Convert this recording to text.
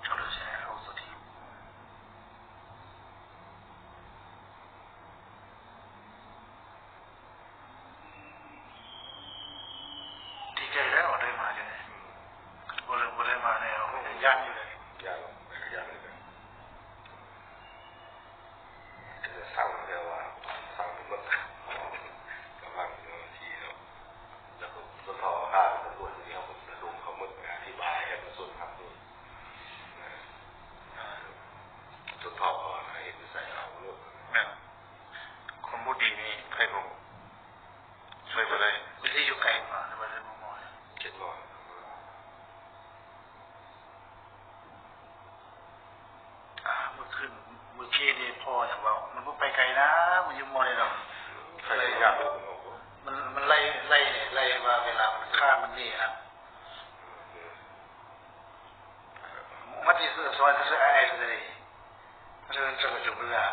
Trong đầu xe hậu số thì đi chơi đấy ở đây mà, cho nên vô lượng vô đây mà này, không phải là gian như đấy. Sau sau mượn, các bạn thì nó, nó cũng có thọ ha, nó cũng có gì không, nó đúng không mượn, thì bài em nó xuân thăm luôn. Xuân thọ là em nó xài lòng luôn. คนบ่ดีนี่ไผก็ช่วยบ่ได้ คนที่อยู่ไกลกว่าหรือว่าเรื่องบ่มอย เจ็ดร้อย อ่า เมื่อคืน เมื่อกี้นี่พ่ออย่างว่า มันบ่ไปไกลนะ มันอยู่มอเลยเนาะ ใครจะยากรู้ผมบอกว่า มัน มันไล่ ไล่เนี่ย ไล่ว่าเวลามันฆ่ามันนี่นะ มัดที่สุดซอยก็คือไอ้เลย เรื่องจะมาจุกเรื่อง